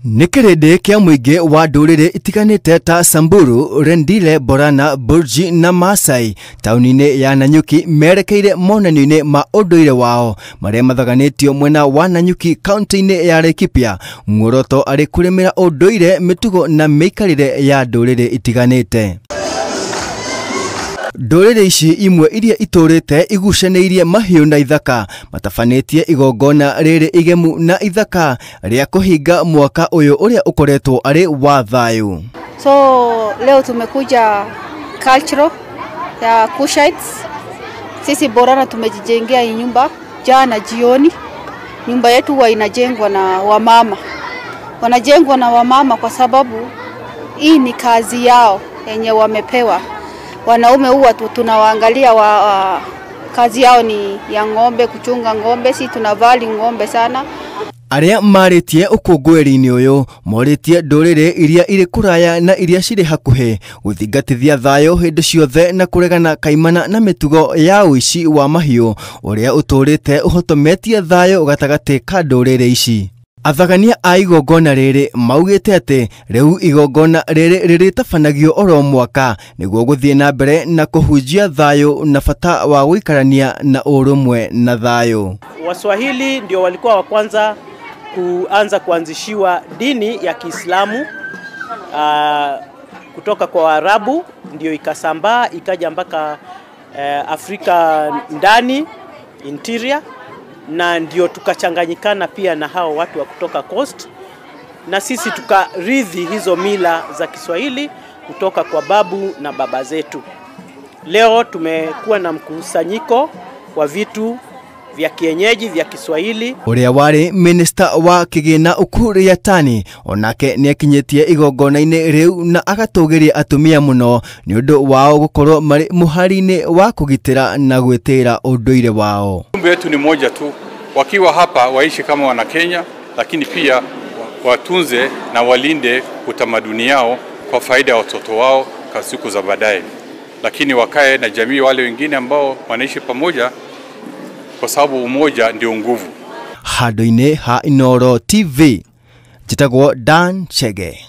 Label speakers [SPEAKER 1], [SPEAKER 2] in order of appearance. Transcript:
[SPEAKER 1] Nĩ kĩrĩndĩ kĩa mũingĩ wa ndũrĩrĩ itiganĩte ta Samburu, Rendile, Borana, Burji na Maasai taũni-inĩ ya Nanyuki merekeire monanio-inĩ ma ũndũire wao marĩa mathaganĩtio mwena wa Nanyuki kaunti-inĩ ya Laikipia, muoroto arĩ kũrĩmĩra ũndũire, mĩtugo na mĩikarĩre ya ndũrĩrĩ itiganĩte. Ndũrĩrĩ ici imwe iria itũrĩte igucanĩirie mahiũ na ithaka matabanĩtie igongona rĩrĩ igemu na ithaka rĩa kũhinga mwaka ũyũ ũrĩa ũkoretwo arĩ wa thayũ.
[SPEAKER 2] So leo tumekuja cultural ya Kushites. Sisi Borana tumejijengea hii nyumba jana jioni. Nyumba yetu huwa inajengwa na wamama. Wanajengwa na wamama kwa sababu hii ni kazi yao yenye wamepewa. Wanaume huwa tunawaangalia kazi yao ni ya ng'ombe, kuchunga ng'ombe, si tunavali ng'ombe sana.
[SPEAKER 1] Arĩa marĩtie ũkũngũĩri-inĩ ũyũ morĩtie ndũrĩrĩ iria irĩ kũraya na iria cirĩ hakuhĩ gũthingatithia thayũ hĩndĩ ciothe na kũregana kaimana na mĩtugo ya ũici wa mahiũ ũrĩa ũtũrĩte ũhotometie thayũ gatagatĩ ka ndũrĩrĩ ici. Athagania a igongona rĩrĩ maugĩte atĩ rĩu igongona rĩrĩ rĩrĩtabanagio oro mwaka nĩguo gũthiĩ na mbere na kũhunjia thayũ na bata wa gũikarania na ũrũmwe na thayũ.
[SPEAKER 3] Waswahili ndio walikuwa wa kwanza kuanza kuanzishiwa dini ya Kiislamu kutoka kwa Waarabu, ndio ikasambaa ikaja mpaka Afrika ndani interior, na ndio tukachanganyikana pia na hao watu wa kutoka coast, na sisi tukarithi hizo mila za Kiswahili kutoka kwa babu na baba zetu. Leo tumekuwa na mkusanyiko wa vitu vya kienyeji vya Kiswahili.
[SPEAKER 1] Ũrĩa warĩ minista wa kĩgĩna Ukur Yatani onake nĩakinyĩtie igongona-inĩ rĩu na agatũgĩria atumia mũno nĩ ũndũ wao gũkorwo marĩ mũhari-inĩ wa kũgitĩra na gwĩtĩĩra ũndũire wao.
[SPEAKER 4] Ujumbe wetu ni moja tu, wakiwa hapa waishi kama wana Kenya, lakini pia watunze na walinde utamaduni yao kwa faida ya watoto wao kwa siku za baadaye, lakini wakae na jamii wale wengine ambao wanaishi pamoja, kwa sababu umoja ndio nguvu.
[SPEAKER 1] Handũ-inĩ ha Inooro TV, njĩtagwo Dan Chege.